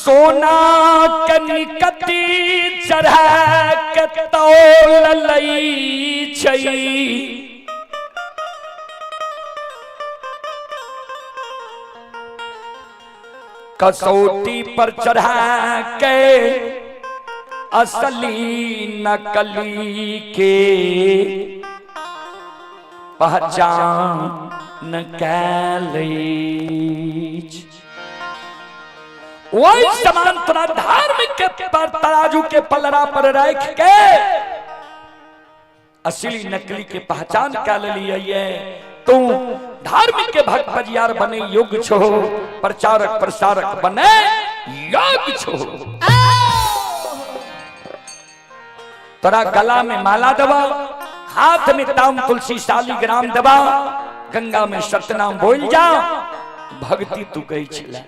सोना के निकति चढ़ा के तौल लै छै। कसौटी पर चढ़ा के असली नकली के पहचान कै। वही समान तोरा धर्म के पर तराजू के पलड़ा पर रख के असली नकली के पहचान कै लिए। तू धर्म के भक्त बजियार बने योग्य छो, प्रचारक प्रसारक बने योग्य छो। तोरा गला में माला दबा, हाथ में ताम तुलसी शालिग्राम दबा, गंगा में सतनाम बोल जा, भक्ति तू गई छला।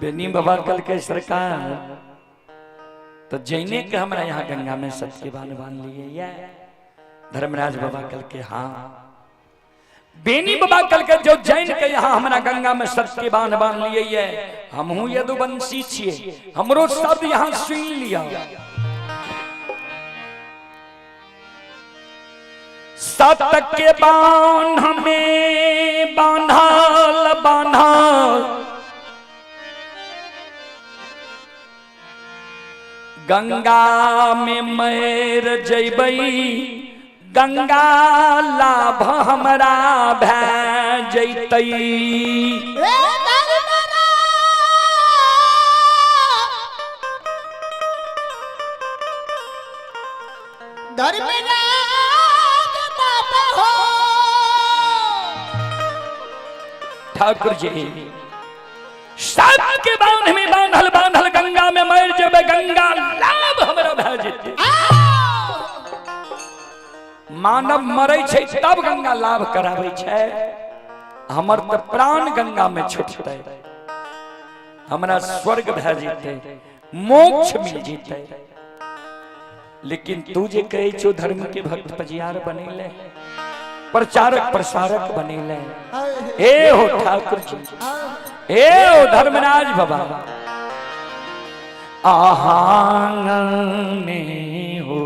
बेनी बाबा कल के सरकार तो जैने के हमरा यहाँ गंगा में सत्य के बान बांध लिए ये। धर्मराज बाबा कल के हाँ। बेनी बाबा कल के जो जैन के यहाँ हमरा गंगा में सत्य के बांध बांध लिए ये, हमहू यदुवंशी छिए, हमरो शब्द यहाँ सुन लिया। सत के बांध में बांधल बांधल गंगा में मैर जैबई, गंगा लाभ हमरा भै जैतई। धर्मराज बाबा हो। ठाकुर जी सबके बांध में बांधल बांधल गंगा में मर जेबे, गंगा लाभ हमरा भै जेतै। मानव मरै छै तब गंगा लाभ कराबै छै, हमर तऽ प्राण गंगा में छुटतै, हमरा स्वर्ग भै जेतै, मोक्ष मिल जेतै। लेकिन तू जे कहै छौ धर्म के भक्त पजियार बनेले, प्रचारक प्रसारक बनेले, हे हो ठाकुर जी, हे हो धर्मराज बाबा, आहांग में हो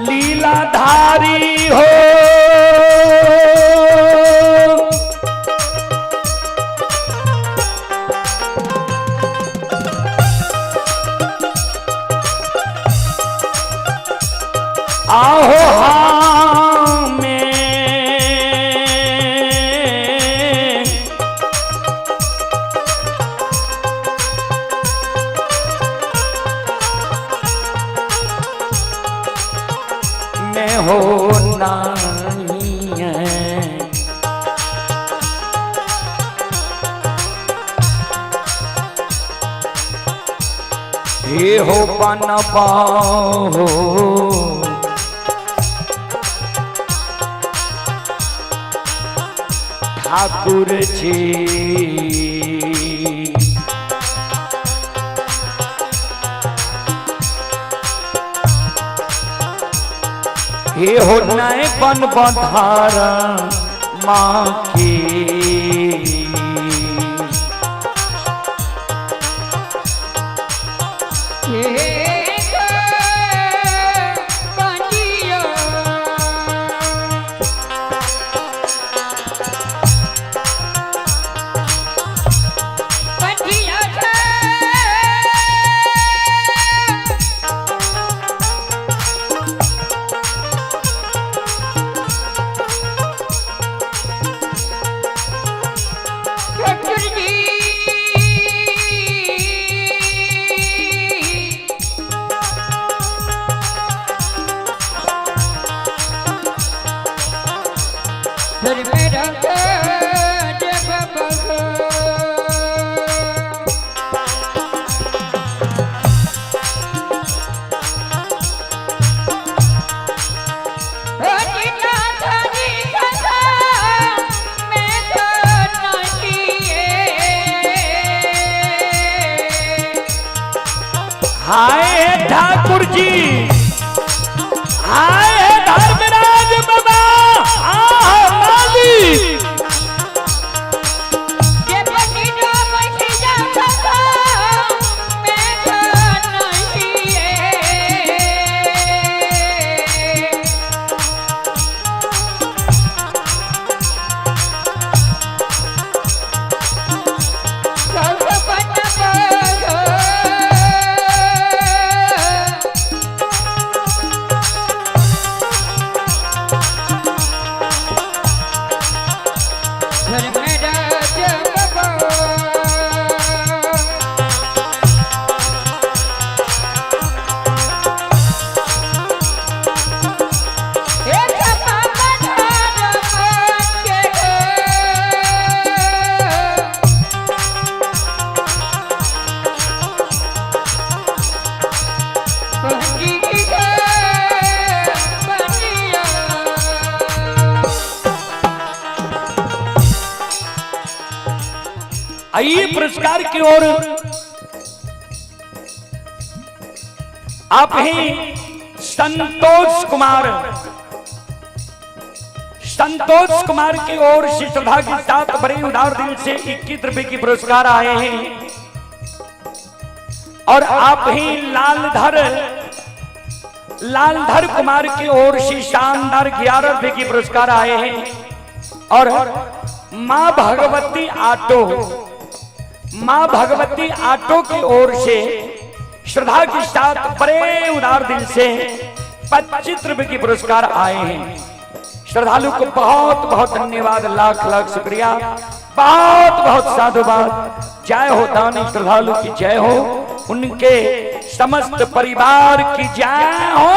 लीलाधारी हो, आहो हमें में हो नहीं है। हे हो बनबा हो ठाकुर जी, हे हो नए बन बधारा माँ की। हाय ठाकुर जी, हाय धर्मराज बाबा, आह मालिक। के पटिनो बैठी जा सका मैं नहीं है। सब पट पग धर्मराज बाबा। एक पापा धर्म के पंजी के बनिया। आइए पुरस्कार की ओर आप ही संतोष कुमार, संतोष कुमार की ओर से श्रद्धा के साथ बड़े उदार दिल से 21 रुपए की पुरस्कार आए हैं। और आप ही लालधर, लालधर कुमार की ओर से शानदार 11 रुपए की पुरस्कार आए हैं। और मां भगवती ऑटो, मां भगवती ऑटो की ओर से श्रद्धा के साथ बड़े उदार दिल से 25 रुपए की पुरस्कार आए हैं। श्रद्धालु को बहुत बहुत धन्यवाद, लाख लाख शुक्रिया, बहुत बहुत साधुवाद। जय हो दानी श्रद्धालु की जय हो, उनके समस्त परिवार की जय हो।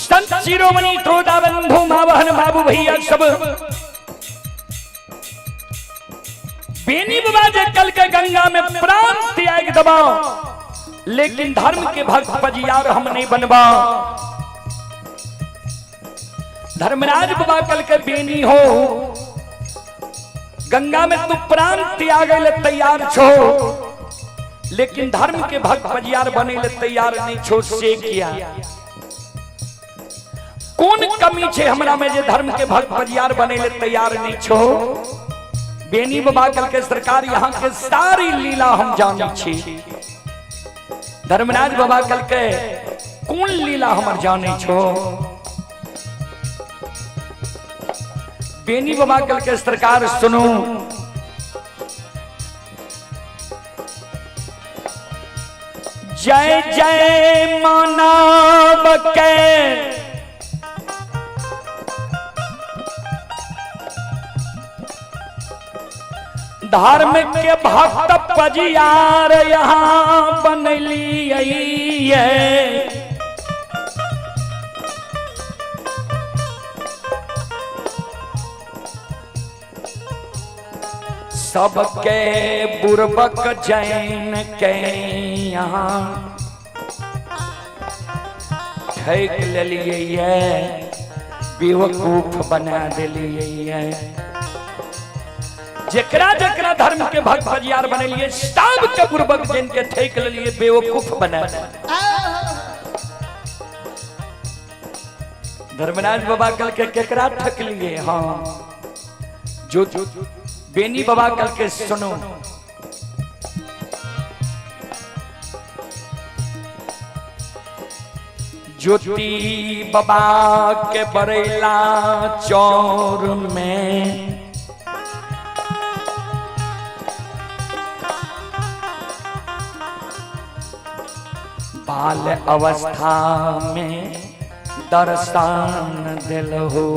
संत शिरोमणि त्रोता बंधु मावहन बाबू भैया सब बेनी बाबा जे कल के गंगा में प्राण त्याग दबाओ, लेकिन धर्म के भक्त पजियार हम नहीं बनवा। धर्मराज बाबा कल के बेनी हो, गंगा में तू प्राण त्याग ले तैयार छो, लेकिन धर्म के भक्त पजियार बने ले तैयार नहीं छो, से किया कौन कमी छे हमरा में जे धर्म के भक्त परियार बने ले तैयार नहीं छो। बेनी बाबा कल के सरकार यहाँ के सारी लीला हम जानी छी। धर्मराज बाबा कल के कौन लीला हमर जाने छो। बेनी बाबा कल के सरकार सुनू, जय जय मानव के धर्म के भक्त पजियार यहाँ बनलिए। सबके बुरबक जैन के यहाँ ठैक लेलिए, बेवकूफ बना दिलिए। जेकरा जेकरा धर्म के भक्त भजियार बनेलिए सब के बुरबक जैन के ठैक लेलिए, बेवकूफ बना। धर्मराज बाबा कल के केकरा ठकलिए? हाँ, जो बेनी बाबा कल के सुनो, ज्योति बाबा के बरेला चौर में बाल अवस्था में दर्शन दिलहो।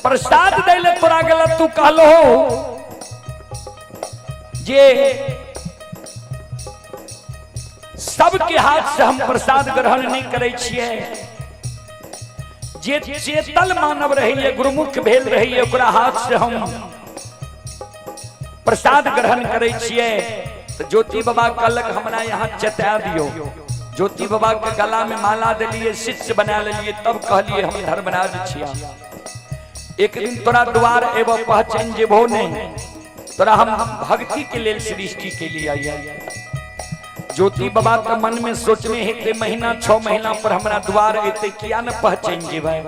प्रसाद दैले तोरा गलत तू कहलो जे सबके हाथ से हम प्रसाद ग्रहण नहीं करै छियै। जे चेतल मानव रहिए, गुरुमुख भेल रहिए, ओकरा हाथ से हम प्रसाद ग्रहण करै छियै। तो ज्योति बाबा कहलक हमरा यहाँ चेता दियो। ज्योति बाबा के गला में माला दिलिए, शिष्य बना लेलिए, तब कहलिए हम धर्मराज छिया। एक दिन तोरा द्वार एबो पहचान जेबो नहीं, तोरा हम भक्ति के लेल सृष्टि के लिए आइए। ज्योति बाबा के मन में सोचने हेते महीना 6 महीना पर हमरा द्वार एते किया न पहचान जेबै।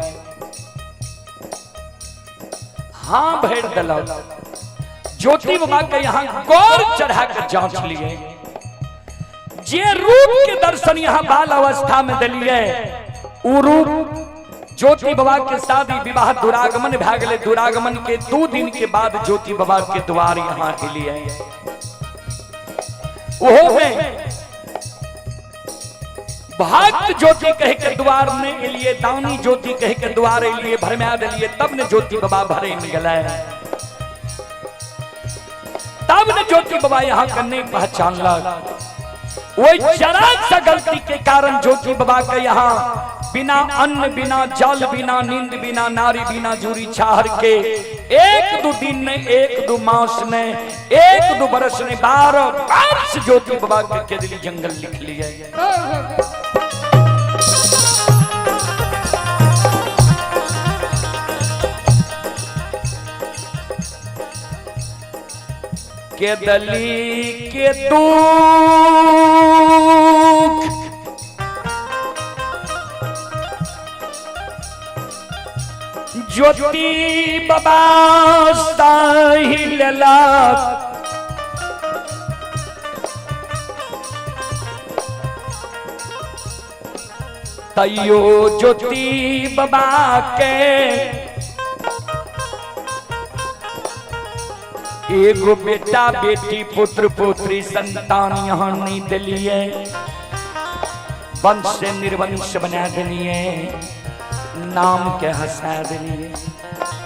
हाँ भरि देलक। ज्योति बाबा के यहाँ गौर चढ़ा के जांच लिए, जे रूप के दर्शन यहाँ बाल अवस्था में दिलिए उ रूप ज्योति बाबा के शादी विवाह दुरागमन भए गेलै। दुरागमन के 2 दिन के बाद ज्योति बाबा के द्वार यहाँ एलिए। ओहो में भक्त ज्योति कह के द्वार में एलिए, दानी ज्योति कह के द्वार एलिए, भरमा दिलिए, तब ने ज्योति बाबा भरे में गेलै, तब ने ज्योति बाबा यहाँ के नहीं पहचानलक। वही जरा सा गलती के कारण ज्योति बाबा के यहाँ बिना अन्न बिना जल बिना नींद बिना नारी बिना जूरी छाहर के 1-2 दिन ने 1-2 मास ने 1-2 बरस ने 12 वर्ष ज्योति बाबा के केदली जंगल लिख लिए। केदली के दुख ज्योति बाबा साहिल लेलक, तैयो ज्योति बाबा के एगो बेटा बेटी पुत्र पुत्री संतान यहाँ नहीं दिलिए, वंश से निर्वंश बना दिलिए, नाम के हंसा दिलिए।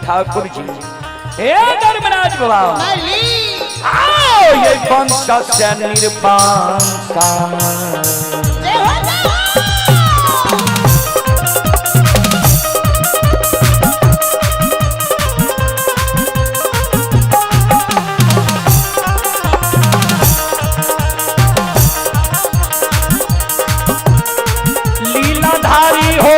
ठाकुर जी हे धर्मराज बाबा आओ ये वंश से निर्वंश। लीलाधारी हो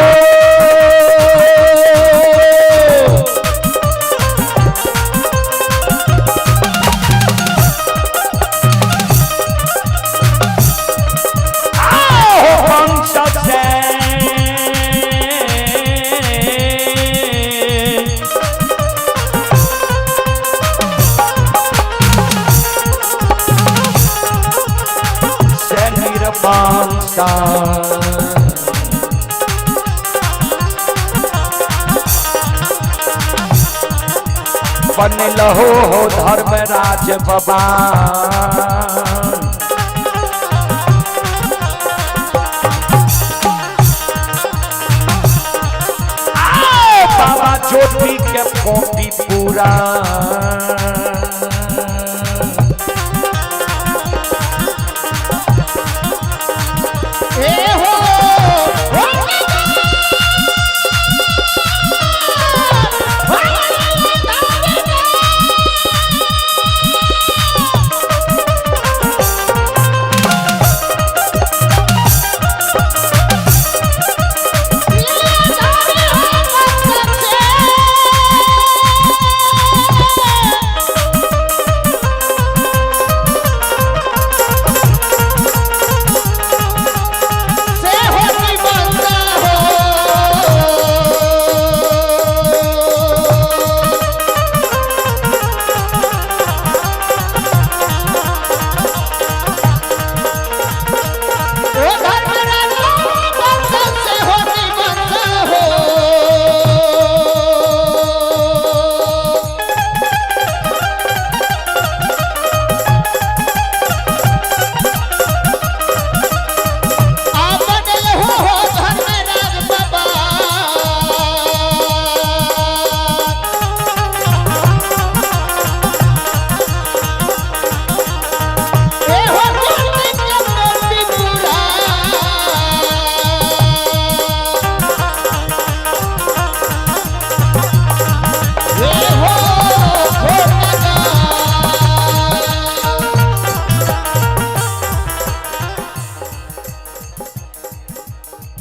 आओ वंश से से निर्वंश। बनल हो धर्मराज बाबा आओ बाबा ज्योति के कॉपी पूरा। Yeah.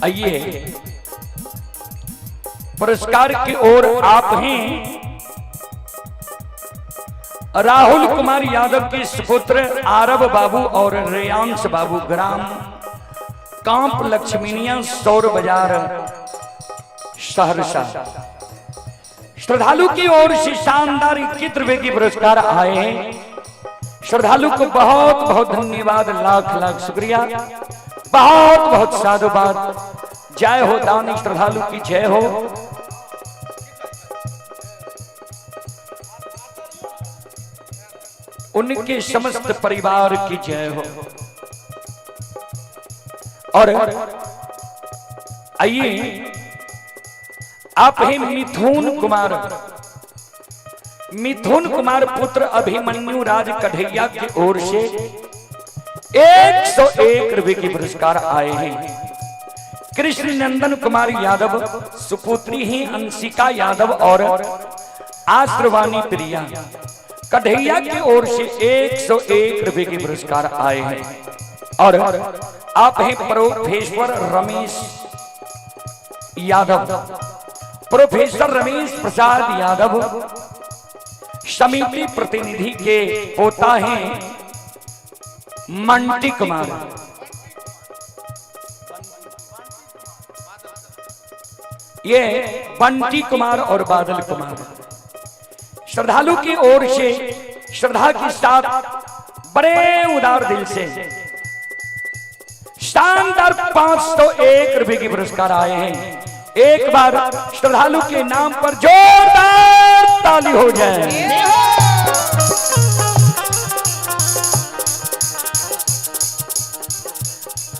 आइए पुरस्कार की ओर आप ही राहुल कुमार यादव के सुपुत्र आरव बाबू और रेयांश बाबू, ग्राम कांप लक्ष्मीनिया, सौर बाजार, सहरसा। श्रद्धालु की ओर से शानदार 21 रुपए की पुरस्कार आए हैं। श्रद्धालु को बहुत बहुत धन्यवाद, लाख लाख शुक्रिया, बहुत बहुत साधुवाद। जय हो दानी श्रद्धालु की जय हो। उनके समस्त परिवार की जय हो। और आइए आप ही मिथुन कुमार, मिथुन कुमार पुत्र अभिमन्यु राज कढ़ैया की ओर से 101 रुपए के पुरस्कार आए हैं। कृष्ण नंदन कुमार यादव सुपुत्री ही अंशिका यादव और आश्रवानी प्रिया कढ़ैया की ओर से 101 रुपए के पुरस्कार आए हैं। और आप हैं प्रोफेसर रमेश यादव, प्रोफेसर रमेश प्रसाद यादव समिति प्रतिनिधि के पोता हैं मंटी कुमार। ये बंटी कुमार और बादल कुमार श्रद्धालु की ओर से श्रद्धा के साथ बड़े उदार दिल से शानदार 501 रुपए के पुरस्कार आए हैं। एक बार श्रद्धालु के नाम पर जोरदार ताली हो जाए।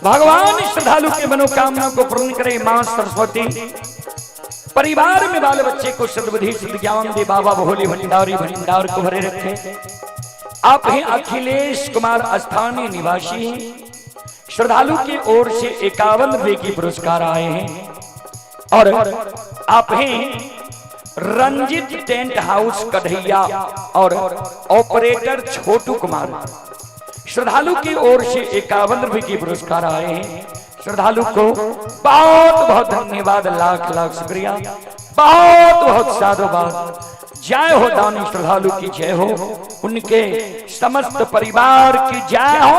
भगवान श्रद्धालु के मनोकामना को पूर्ण करे। मां सरस्वती परिवार में बाल बच्चे को सद्बुद्धि सद्ज्ञान दे। बाबा भोले भंडारी भंडार को भरे रखे। आप हैं अखिलेश कुमार, स्थानीय निवासी हैं। श्रद्धालु की ओर से 51 रुपए की पुरस्कार आए हैं। और आप हैं रंजित टेंट हाउस कढ़ैया और ऑपरेटर छोटू कुमार। श्रद्धालु की ओर से 51 रुपए की पुरस्कार आए हैं। श्रद्धालु को बहुत बहुत धन्यवाद, लाख लाख शुक्रिया, बहुत बहुत साधुवाद। जय हो दानी श्रद्धालु की जय हो, उनके समस्त परिवार की जय हो।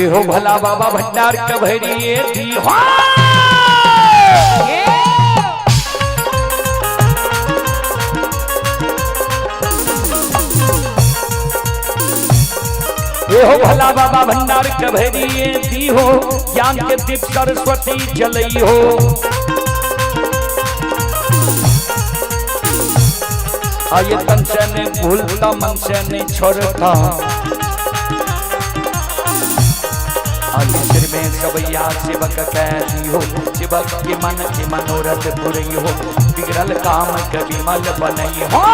हो भला बाबा भंडार कभरिए दी हो। हो भला बाबा भंडार कभरिए दी हो, ज्ञान के दीप सरस्वती जलई हो। आये तन से नहीं भूलता, मन से नहीं छोड़ता, सिर में सवैया सेवक कैदी हो, सेवक के मन के मनोरथ पुरई हो, बिगड़ल काम के विमल बनई हो।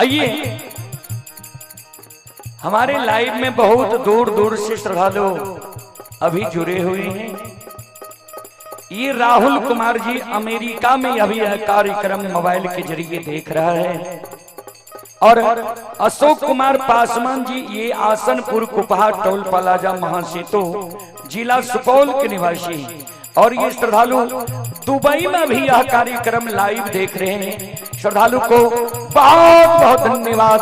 आइए, हमारे लाइव में बहुत दूर दूर से श्रद्धालु अभी जुड़े हुए हैं। ये राहुल कुमार जी अमेरिका में अभी यह कार्यक्रम मोबाइल के जरिए देख रहा है। और अशोक कुमार पासवान जी ये आसनपुर कुपहा टोल प्लाजा महासेतु जिला सुपौल के निवासी हैं। और ये श्रद्धालु दुबई में भी यह कार्यक्रम लाइव देख रहे हैं। श्रद्धालु को बहुत बहुत धन्यवाद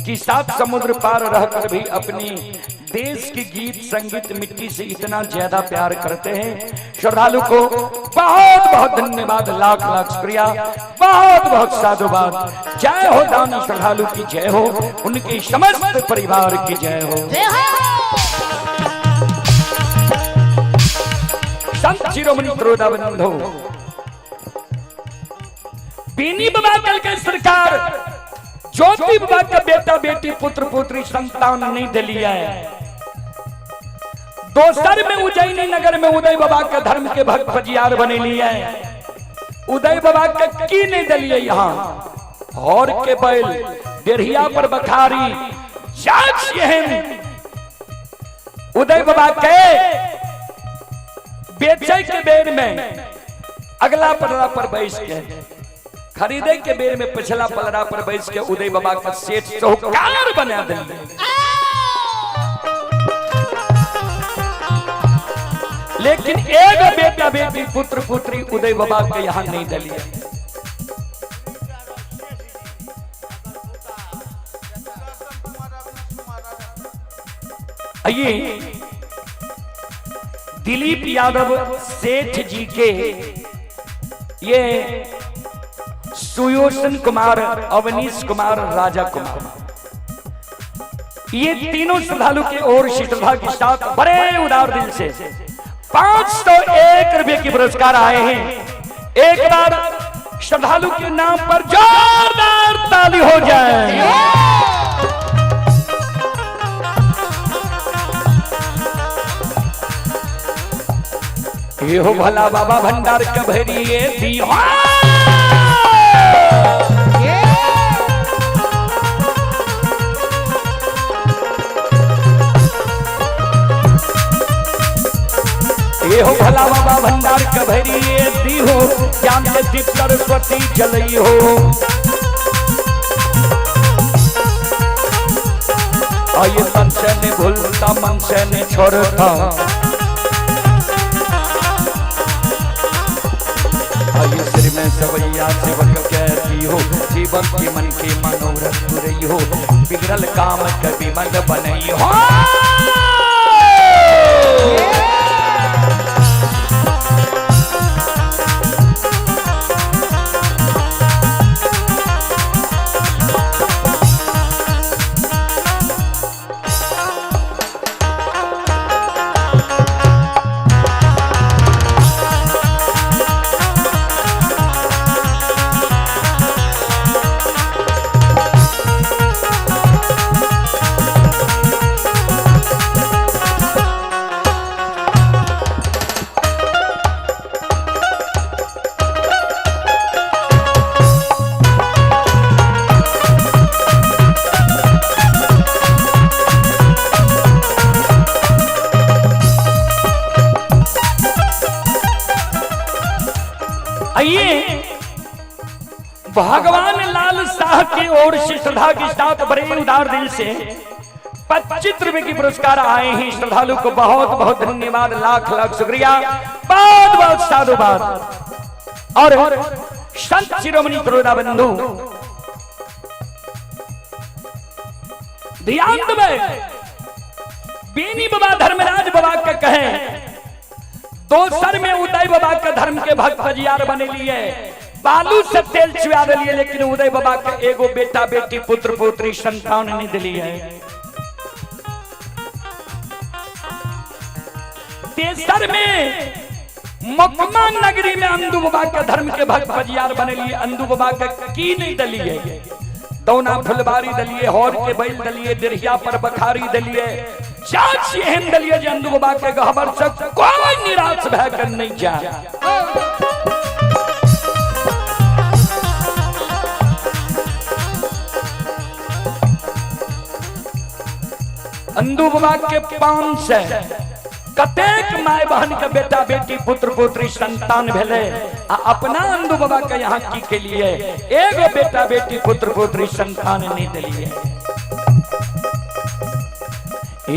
कि सात समुद्र पार रहकर भी अपनी देश की गीत संगीत मिट्टी से इतना ज्यादा प्यार करते हैं। श्रद्धालु को बहुत बहुत धन्यवाद, लाख लाख शुक्रिया, बहुत बहुत साधुवाद। जय हो दानी श्रद्धालु की जय हो, उनके समस्त परिवार की जय हो। जय हो। संत शिरोमणि त्रोदा बंधु बीनी बाबा कल के सरकार ज्योति बाबा का बेटा बेटी पुत्र पुत्री संतान नहीं दिलिया है। दोसर में उज्जैनी नगर में उदय बाबा के धर्म के भक्त फजियार बने लिए है। उदय बाबा के की नहीं दिलिए यहाँ और के बैल डेढ़िया पर बखारी जाग उदय बाबा के बेचे के बेर में अगला पलड़ा पर बैस के, खरीदे के बेर में पिछला पलड़ा पर बैस के उदय बाबा का सेठ साहूकार बना दे। लेकिन एक बेटा बेटी पुत्र पुत्री उदय बाबा के यहाँ नहीं दलिए। आइए दिलीप यादव सेठ जी के ये सुयोशन कुमार, अवनीश कुमार, राजा कुमार, ये तीनों श्रद्धालु की ओर से श्रद्धा के साथ बड़े उदार दिल से 501 रुपए के पुरस्कार आए हैं। एक बार श्रद्धालु के नाम पर जोरदार ताली हो जाए। ये हो भला बाबा भंडार के भरिए दिया। ये हो भला बाबा भंडार के भरिए दिहो, ज्ञान के दीप सरस्वती जलई हो। आये तन से ने भूलता मन से ने छोड़ता, आये सिर में सवैया सेवक कहती हो, जीवन के मन के मनोरथ पुरई हो, बिगड़ल काम कभी मन बनई हो। आइए भगवान लाल शाह की ओर से श्रद्धा के साथ बड़े उदार दिल से 25 रुपए की पुरस्कार आए हैं। श्रद्धालु को बहुत बहुत धन्यवाद, लाख लाख शुक्रिया, बहुत बहुत साधुवाद। और संत शिरोमणि त्रोदा बंधु ध्यान दे, बेनी बाबा धर्मराज बाबा के कहे दोसर में उदय बाबा के धर्म के भक्त फजियार बने लिए, बालू से तेल चुआ दिए, लेकिन उदय बाबा के एगो बेटा बेटी पुत्र पुत्री संतान नहीं दिली है। तेसर में मकमा नगरी में अंदू बाबा के धर्म के भक्त फजियार बने लिए, अंदू बाबा के की नहीं दिलिए, दौना फुलबारी दलिए, हौर के बैल दलिए, दिरहिया पर बखारी दलिए, जाच एहन दलिए जे अंदू बाबा के गहबर से कोई निराश भय कर नहीं जा। अंदू बाबा के पान से कतेक my बहन के बेटा बेटी पुत्र पुत्री संतान भेले आ अपना अंदू बाबा के यहाँ की के लिए एगो बेटा बेटी पुत्र पुत्री संतान नहीं दिलिए।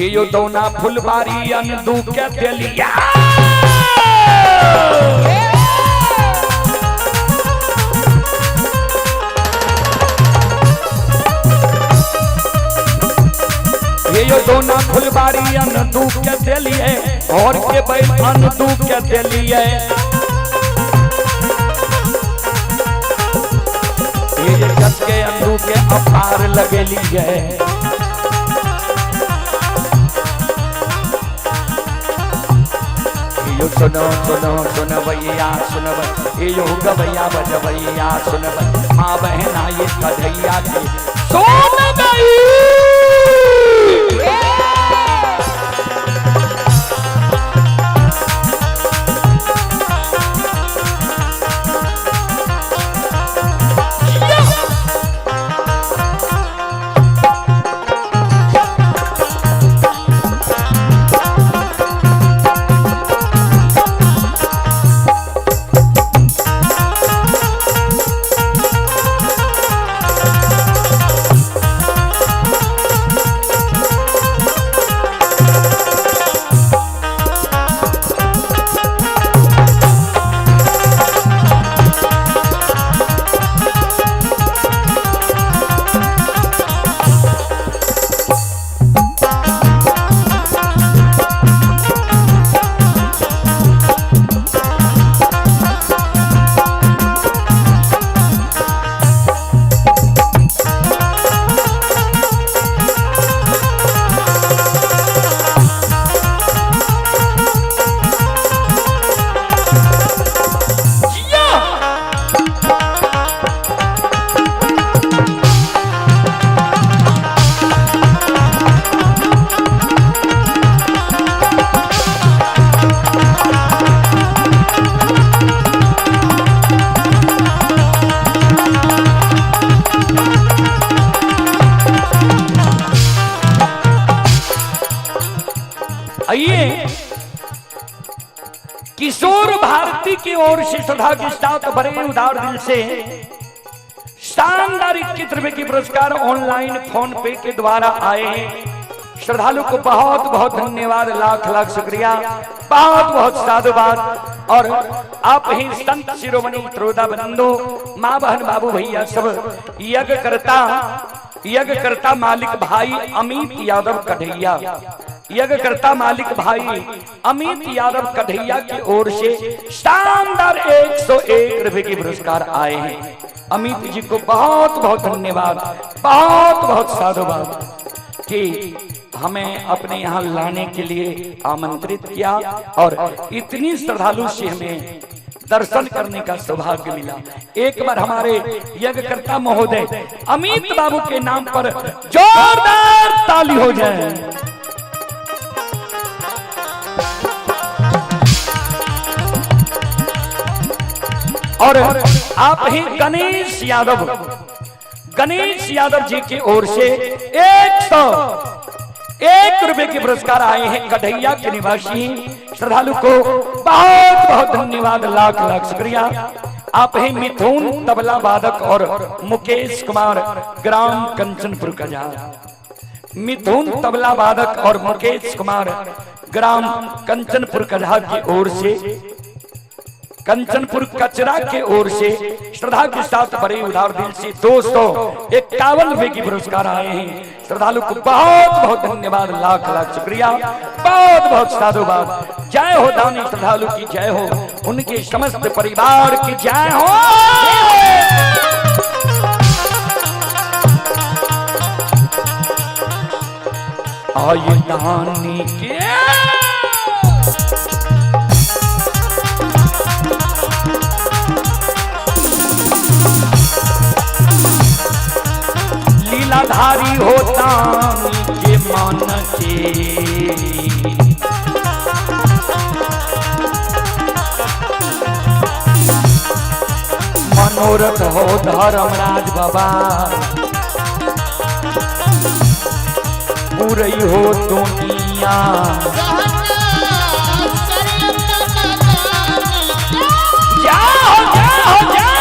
यो दौना फुलबारी अंदू के देलिया। ये दोना फुलबारी अंदू के देलिए और के बैल अंदू के देलिए। ये जग के अंदू के अपार लगेलिए। यो सुनो सुनो सुनवैया सुनवै, यो गवैया बजवैया सुनवै, माँ बहना ये कढ़ैया के सुनवै। आइए किशोर भारती की ओर से श्रद्धा के साथ बड़े उदार दिल से शानदार 21 रुपए की पुरस्कार ऑनलाइन फोन पे के द्वारा आए हैं। श्रद्धालु को बहुत बहुत धन्यवाद, लाख लाख शुक्रिया, बहुत बहुत साधुवाद। और आप ही संत शिरोमणि त्रोदा बंधु माँ बहन बाबू भैया सब यज्ञकर्ता मालिक भाई अमित यादव कढ़ैया, यज्ञकर्ता मालिक भाई अमित यादव कढ़ैया की ओर से शानदार 101 रुपए के पुरस्कार आए हैं। अमित जी को बहुत बहुत धन्यवाद, बहुत बहुत साधुवाद कि हमें अपने यहाँ लाने के लिए आमंत्रित किया और इतनी श्रद्धालु से हमें दर्शन करने का सौभाग्य मिला। एक बार हमारे यज्ञकर्ता महोदय अमित बाबू के नाम पर जोरदार ताली हो जाए। और आप ही गणेश यादव जी की ओर से 101 रुपए के पुरस्कार आए हैं। कढ़ैया के निवासी श्रद्धालु को बहुत बहुत धन्यवाद, लाख लाख शुक्रिया। आप ही मिथुन तबला वादक और मुकेश कुमार ग्राम कंचनपुर कजार, मिथुन तबला वादक और मुकेश कुमार ग्राम कंचनपुर कजार की ओर से, कंचनपुर कचरा के ओर से श्रद्धा के साथ बड़े उदार दिल से 251 रुपए की पुरस्कार आए हैं। श्रद्धालु को बहुत बहुत धन्यवाद, लाख लाख शुक्रिया, बहुत बहुत साधुवाद। जय हो दानी श्रद्धालु की जय हो, उनके समस्त परिवार की जय हो। आये दानी के लीलाधारी होता के मान के, मनोरथ हो धर्मराज बाबा। पूरे हो दुनिया। जाओ जाओ जाओ।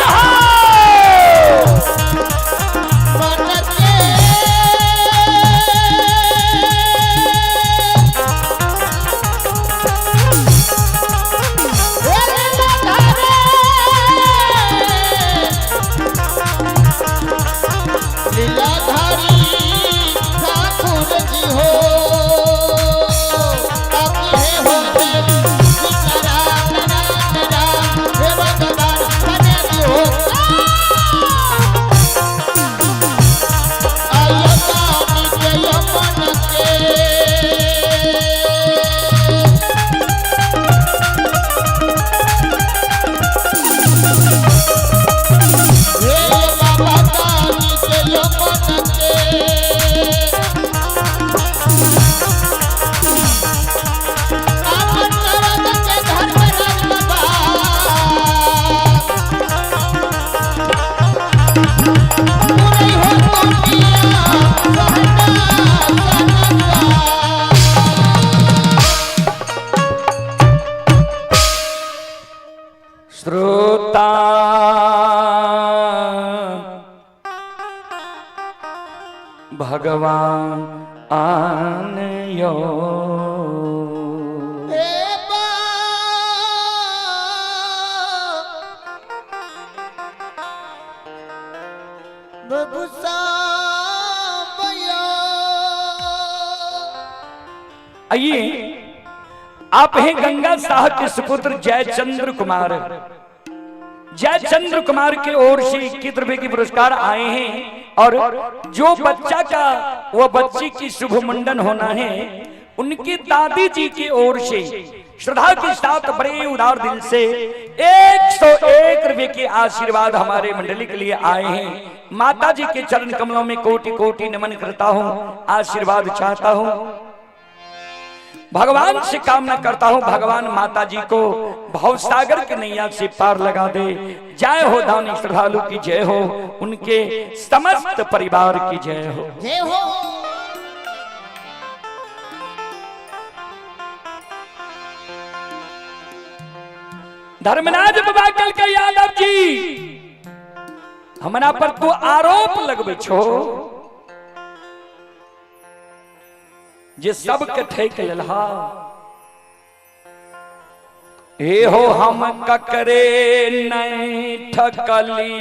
लीलाधारी ठाकुर जी हो, ताकि हे हो सीताराम राम राम हे भगवान बने हो। आयो के यमन के। हे बाबा दानी के यमन के। आपन करद के धर्मराज बाबा। पूरी हो दुनिया सहना सनसा। श्रोता भगवान आन यो। हे बा बबुसा भैया। आइए, आप हैं गंगा शाह के सुपुत्र जयचंद्र कुमार। जयचंद्र कुमार के ओर से 21 रुपए की पुरस्कार आए हैं और जो बच्चा का वो बच्ची की शुभ मुंडन होना है, उनकी दादी जी की ओर से श्रद्धा के साथ बड़े उदार दिल से 101 रुपए के आशीर्वाद हमारे मंडली के लिए आए हैं। माता जी के चरण कमलों में कोटि कोटि नमन करता हूँ, आशीर्वाद चाहता हूँ, भगवान से कामना करता हूं, भगवान माता जी को भवसागर के नैया से पार लगा दे। जय हो दानी श्रद्धालु की जय हो, उनके समस्त परिवार की जय हो। जय हो। धर्मराज बाबा कल के यादव जी, हमरा पर तू आरोप लगबे छो जे सबके ठेक लेलहा। हे हो हम ककरे नहीं ठकलिए,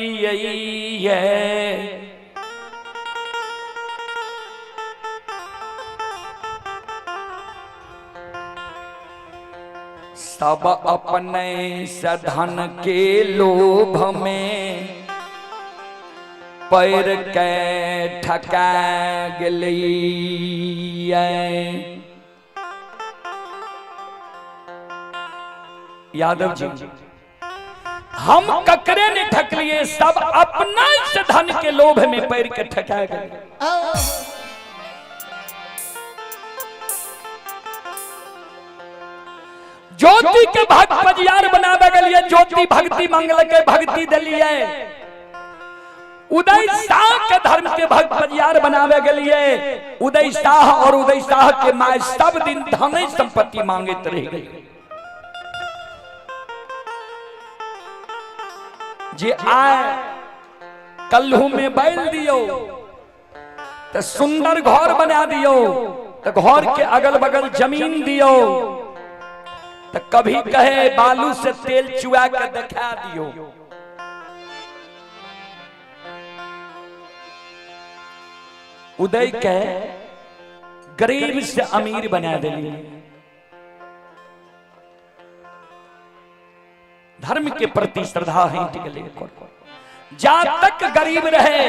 सब अपने सधन के लोभ में पैर के ठका गेलिए। यादव जी, हम ककरे ने ठक लिए, सब अपना से धन के लोभ में पैर के ठका गए। ज्योति के भक्त पजियार बनावे गेलिए, ज्योति भक्ति मंगल के भक्ति दिलिए। उदय शाह के धर्म के भक्त पजियार बनावे गेलिए, उदय शाह और उदय शाह के my सब दिन धन संपत्ति मांगते रह गई। जे आए कल्हू में बैल दियो तो सुंदर घर बना दियो, तो घर के अगल बगल जमीन दियो, तो कभी कहे बालू से तेल चुआ के दिखा दियो। उदय के गरीब से अमीर बना दिली। धर्म के प्रति श्रद्धा है टिकले, जा तक गरीब रहे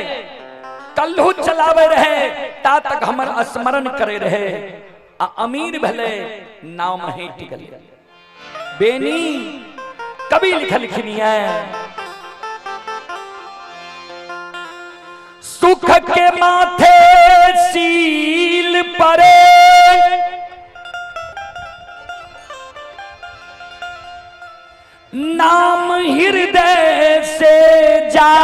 कल्हू चलावे रहे ता तक हमर स्मरण करे रहे, आ अमीर भले नाम है टिकले। बेनी कभी लिखनी है, सुख के माथे सील परे, नाम हृदय से जाए,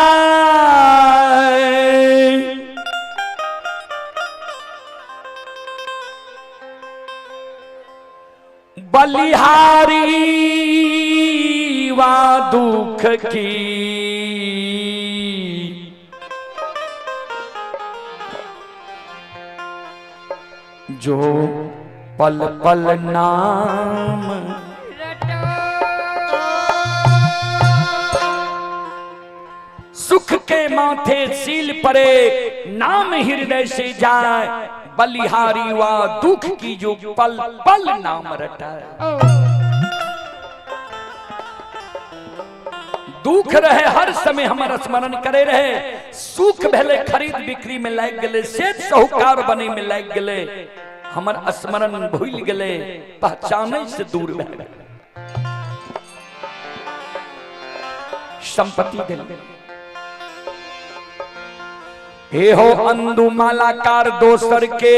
बलिहारी वा दुख की जो पल पल नाम सुख के माथे सील पड़े, नाम हृदय से जाए, बलिहारी वा दुख की जो पल पल नाम रटाए। दुख रहे हर समय हमर स्मरण करे रहे, सुख भेले खरीद बिक्री में लाग गेले, सेठ साहूकार बने में लाग गेले, हमर स्मरण भूल गेले, पहचाने से दूर भए गेले। संपत्ति दिल हे हो अंदू मालाकार दोसर के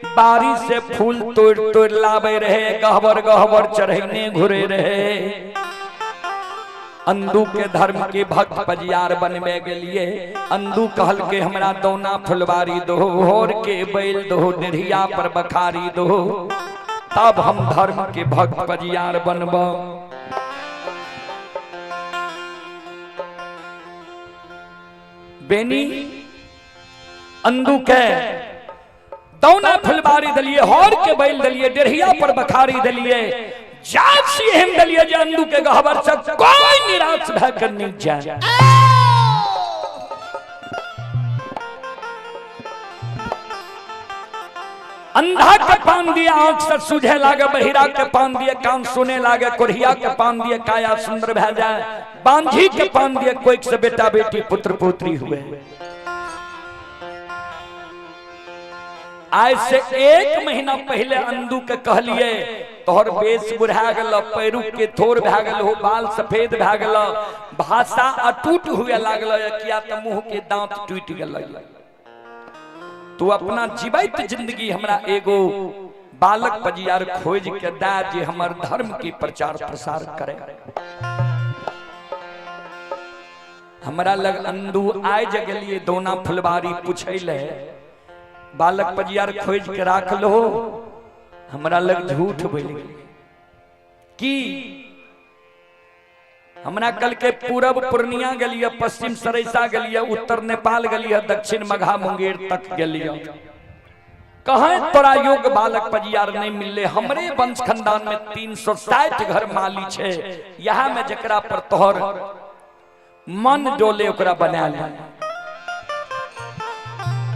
बारी से फूल तोड़ तोड़ लावे रहे, गहबर गहबर चढ़ने घुरे रहे। अंदू के धर्म के भक्त पजियार बनबे गेलिए। अंदू कहल के हमरा दौना फुलवारी दो, होर के बैल दो, डेढ़िया पर बखारी दो, तब हम धर्म के भक्त पजियार बनब। बेनी अंदू के दौना फुलवारी दलिए, होर के बैल दलिए, डेढ़िया पर बखारी दलिए, जात एहन दलिए जे अंदू के गहबर से कोई निराश भय कर नहीं जाए। अंधा के पान दिए आंख से सूझे लागे, बहिरा के पान दिए कान सुने लागे, कोढ़िया के पान दिए काया सुंदर भय जाए, बांझी के पान दिए कोई से बेटा बेटी पुत्र पुत्री हुए। आज से 1 महीना पहले अंदू के कहलिए तोहर बेस बुढ़ा गेल, पैरू के थोर भए गेल हो, बाल सफेद भए गेल, भाषा अटूट हुए लागल, किया त मुंह के दांत टूट गेल। तू अपना जीवित जिंदगी हमरा एगो बालक पजियार खोज के दा जे हमर धर्म के प्रचार प्रसार करे। हमरा लग अंदू आय जगलिए दोना फुलवारी पूछै ले, बालक पजियार खोज के राख लो, हमरा लग झूठ बोल गेल की हमरा कल के पूरब पूर्णिया गेलिए, पश्चिम सरैसा गेलिए, उत्तर नेपाल गेलिए, दक्षिण मघा मुंगेर तक गेलिए, कहें तोरा योग बालक पजियार नहीं मिलले। हमरे वंश खानदान में 360 घर माली छे, यहाँ में जकरा पर तोहर मन डोले ओकरा बना ले।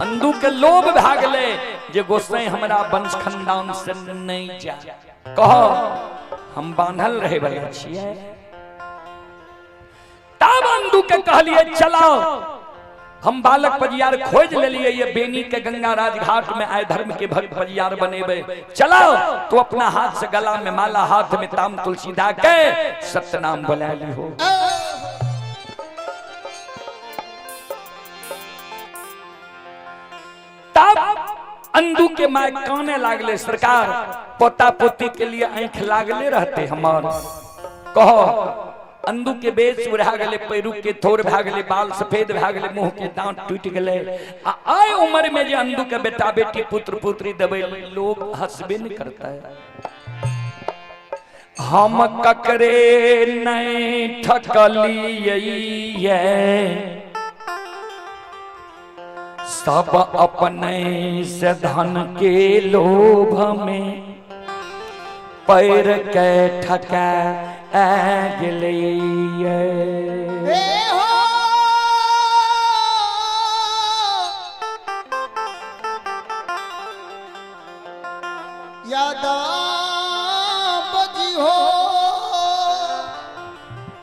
अंदू के लोभ भागले जे गोसाई हमरा वंश खानदान से नहीं जा, कहो हम बांधल रहे वाला छियै। तब अंदू के कहलिए चलाओ हम बालक पजियार खोज लेलिए, ये बेनी के गंगा राजघाट में आए धर्म के भक्त पजियार बनेबे, चलाओ तो अपना हाथ से गला में माला, हाथ में ताम तुलसी दा के सत्यनाम बोला ली हो। तब अंदू के my काने लागले, सरकार पोता पोती के लिए आंख लागले रहते हमार। कहो अंदू के बेच उड़ा गले, पैरू के थोर भा गले, बाल सफेद भा गले, मुंह के दांत टूट गले, आ आए उम्र में जे अंदू के बेटा बेटी पुत्र पुत्री देबे लोग हंसबे नहीं करता है। हम ककरे नहीं ठकलिए, सब अपने से धन के लोभ में पैर के ठका गेलिए।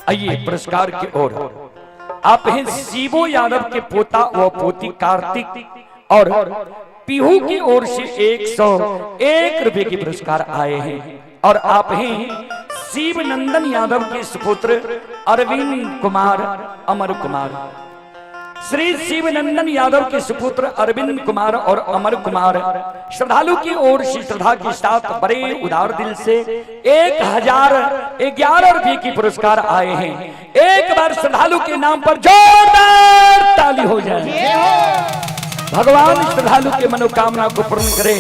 आइए पुरस्कार की ओर। आप हैं शिवो यादव के पोता व पोती कार्तिक और पीहू की ओर से 101 रुपए के पुरस्कार आए हैं। और आप हैं शिव नंदन यादव के सुपुत्र अरविंद कुमार अमर कुमार, श्री शिवनंदन यादव के सुपुत्र अरविंद कुमार और अमर कुमार श्रद्धालु की ओर से श्रद्धा के साथ बड़े उदार दिल से 1011 रुपए की पुरस्कार आए हैं। एक बार श्रद्धालु के नाम पर जोरदार ताली हो जाए। भगवान श्रद्धालु के मनोकामना को पूर्ण करे।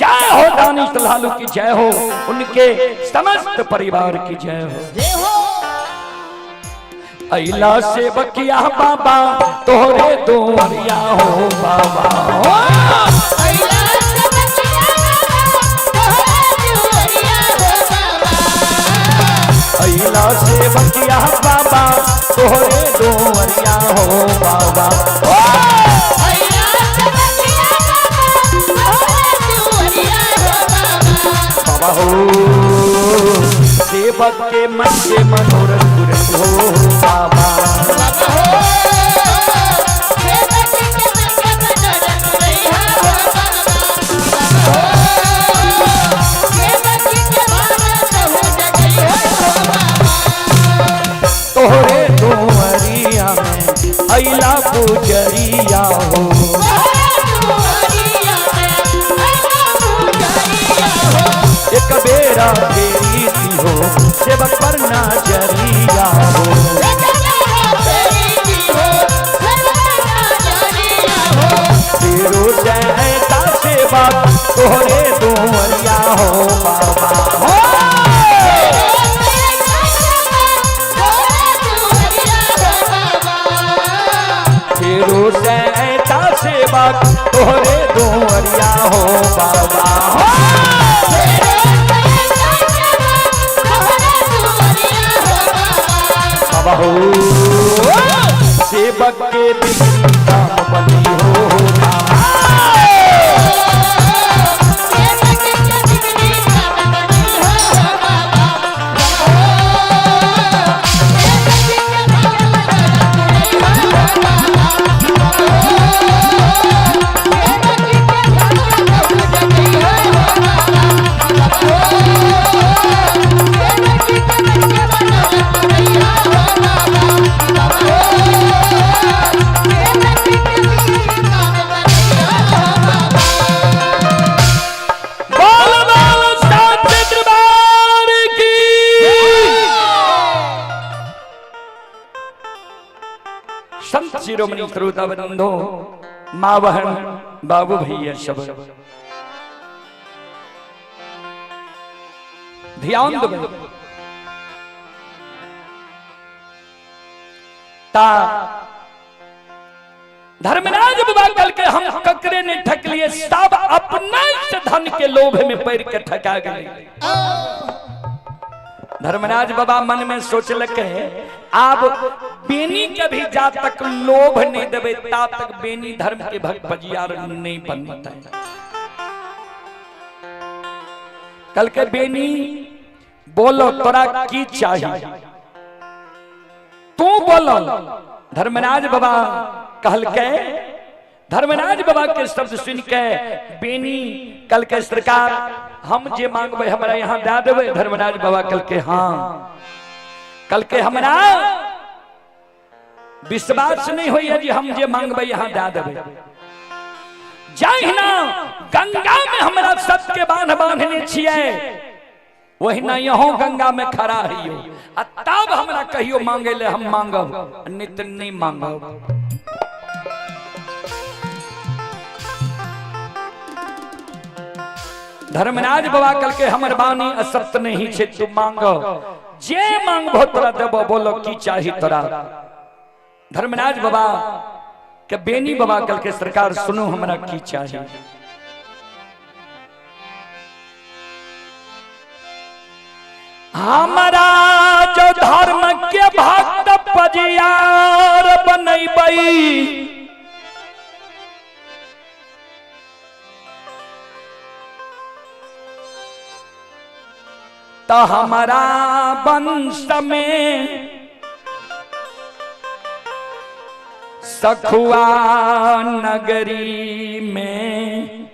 जय हो दानिश लालू की जय हो, उनके समस्त परिवार की जय हो। जय हो। अइला से बकिया बाबा तोहरे दुआरिया हो बाबा। अइला से बकिया बाबा तोहरे दुआरिया हो बाबा। बाबा हो सेवक के मन के मनोरथ पुरत हो बाबा। तोहरे दुआरिया में अइला पुजरिया हो। एक बेरा तेरी थी हो सेवक पर नजरिया हो। तेरो जयता सेवक तोहरे दुआरिया हो बाबा हो। तेरो जयता सेवक तोहरे दुआरिया हो बाबा हो। बाबा हो सेवक के बिगड़ी काम बनी हो बाबा। बोल बोल साचे दरबार की। संत शिरोमणि श्रोता बंधो, माँ बहन बाबू भैया सब ध्यान दो। ता धर्मराज बाबा कल के हम ककरे ने ठक लिए, सब अपना से धन के लोभ में पड़ के ठका गए। धर्मराज बाबा मन में सोचलक है अब बेनी के भी जा तक लोभ नहीं देवे ता तक बेनी धर्म के भक्त बजियार नहीं बनता है। कल के बेनी बोलो तोरा की चाहिए, तू बोलो। धर्मराज बाबा कहल के, धर्मराज बाबा के शब्द सुन के बेनी कल के सरकार हम जे मांगबे हमरा यहाँ दे देबै। धर्मराज बाबा कल के हाँ, कल के हमरा विश्वास नहीं होइए जे हम जे मांगबे यहाँ दे देबै। जहिना गंगा में हमरा सबके बांध बांधने छियै वहिना यहों गंगा में खड़ा हइयो, आ तब हमरा कहियो मांगे ले हम मांगब, नहीं तो नहीं मांगब। धर्मराज बाबा कल के हमर बानी असत्य नहीं छे, तू मांगो जे मांगबो तोरा देबो, बोलो की चाही तोरा। धर्मराज बाबा के बेनी बाबा कल के सरकार सुनो हमरा की चाही। हमारा जो धर्म के भक्त पजियार बनैबै तो हमारा वंश में सखुआ नगरी में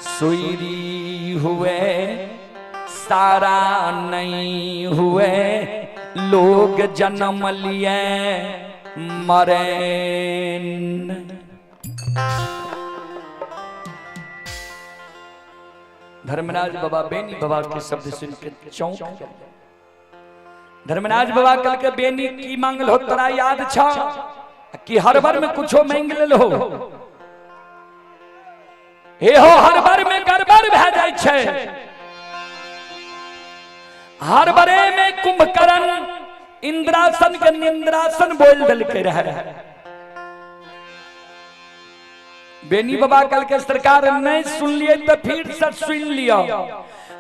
सुईरी हुए सारा नहीं हुए लोग जन्म लिए मरे। धर्मराज बाबा बेनी बाबा के शब्द सुन के चौंक गए। धर्मराज बाबा कल के बेनी की मांगल हो तोरा याद छा कि हर बार में कुछो मांग लेल हो। हे हो हर बार में गड़बड़ भए जाइ छै। हर बरे में कुंभकर्ण इंद्रासन के निंद्रासन बोल देलकै रहे। बेनी बाबा कल के सरकार नहीं सुन लिए तो फिर से सुन लियो।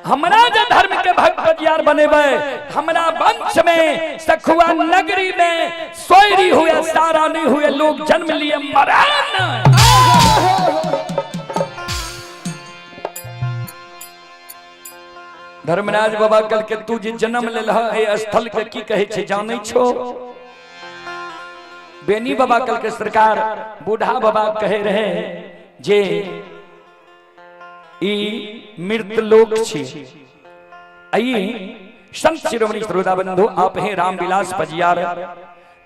हमरा जे धर्म के भक्त बजियार बनेबै, हमरा वंश में सखुआ नगरी में सोयरी हुए सारा नहीं हुए लोग जन्म लिए मरे नहीं। धर्मराज बाबा कल के तू जे जन्म लेल ए स्थल के की कहे छे जानै छो? बेनी बाबा कल के सरकार बूढ़ा बाबा कहे रहे जे ई मृत लोक छी। आई संत शिरोमणि श्रोता बंधु, आप हैं रामविलास पजियार,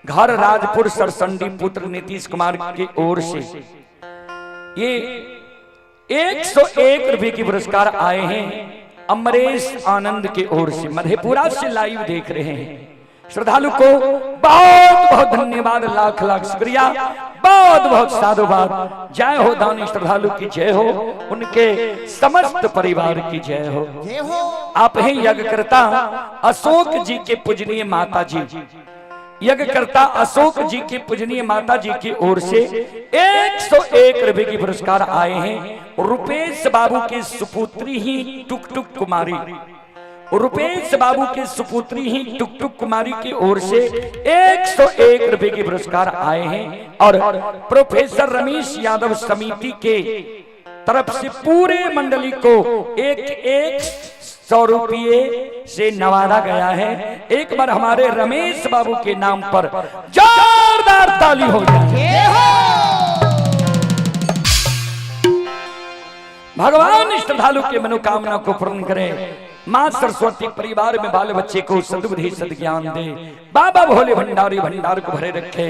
घर राजपुर सरसंडी, पुत्र नीतीश कुमार की ओर से ये 101 रुपए की पुरस्कार आए हैं। अमरेश आनंद की ओर से मधेपुरा से लाइव देख रहे हैं। श्रद्धालु को बहुत बहुत धन्यवाद, लाख लाख शुक्रिया, बहुत बहुत साधुवाद। जय हो दानी श्रद्धालु की जय हो, उनके समस्त परिवार की जय हो। जय हो। आप हैं यज्ञकर्ता अशोक जी के पूजनीय माता जी, यज्ञकर्ता अशोक जी के पूजनीय माता जी की ओर से 101 रुपए की पुरस्कार आए हैं। रुपेश बाबू के सुपुत्री ही टुक टुक कुमारी, रुपेश बाबू के सुपुत्री ही टुक टुक कुमारी की ओर से 101 रुपए के पुरस्कार आए हैं। और प्रोफेसर रमेश यादव समिति के तरफ से पूरे मंडली को 1-100 रुपये से नवाजा गया है। एक बार हमारे रमेश बाबू के नाम पर जोरदार ताली हो जाए। भगवान श्रद्धालु के मनोकामना को पूर्ण करें। माँ सरस्वती परिवार में बाल बच्चे को सद्बुद्धि सद्ज्ञान दे। बाबा भोले भंडारी भंडार को भरे रखे।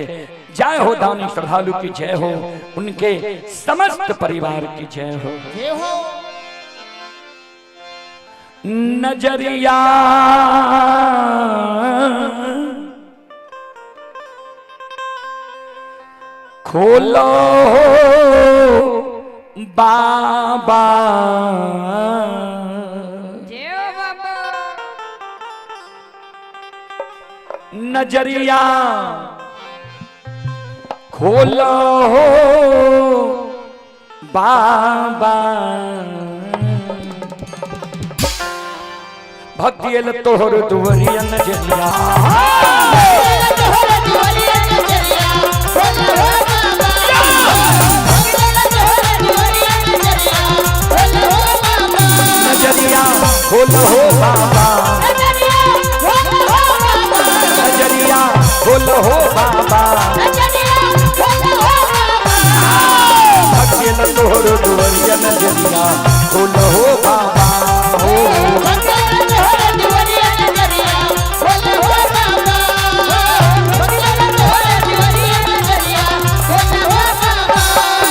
जय हो दानी श्रद्धालु की जय हो, उनके समस्त परिवार की जय हो। जय हो। नजरिया खोलो बाबा, जय हो बाबा। नजरिया खोलो बाबा, भक्ति तोहर दुवरिया नजरिया।